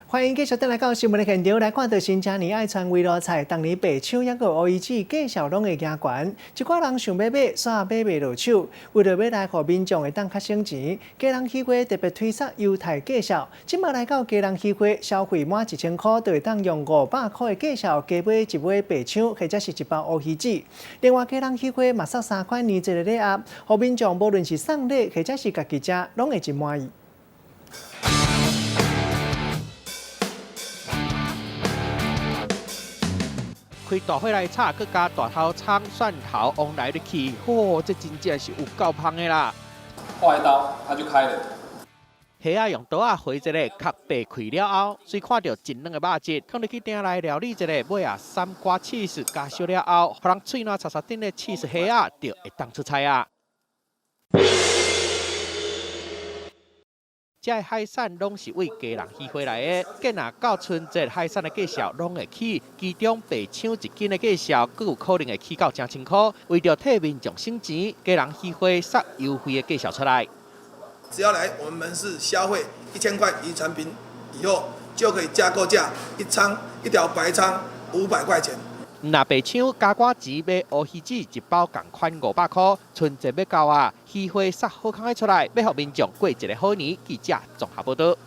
歡迎繼續轉來到新聞的現場，來看到新正年愛傳圍爐菜，逐年白搶抑閣烏魚子價數攏會加懸，一寡人想欲買，煞買袂落手。為著欲來予民眾會當較省錢，基隆魚會特別推出優待價數。這馬來到基隆魚會消費滿1000箍，就會當用500箍的價數加買一尾白搶或者是一包烏魚子。另外，基隆魚會嘛送三款年節的禮盒，予民眾無論是送禮或者是家己食，攏會真滿意。開大火來炒，閣加大頭蔥、蒜頭，往來入去，嚯，這真正是有夠芳的啦！劃一刀，它就開了。蝦仔用刀仔劃一个，殼掰開了後，隨看著真軟的肉質，放入去鼎內料理一下，尾仔三掛起司加燒了後，予人喙瀾擦擦頂的起司蝦仔就會當出菜啊！這个海產攏是為基隆魚會來的，見若到春節海產的價數攏會起，其中白搶一斤的價數，閣有可能會起到成千箍。為著替民眾省錢，基隆魚會殺優惠的價數出來。只要來我們門市消費1000塊漁產品以後，就可以加購價一鯧一條白鯧500塊錢。若白搶加寡錢買烏魚子一包仝款500箍，春節欲到啊，魚會殺好康的出來，欲予民眾過一个好年。記者綜合報導。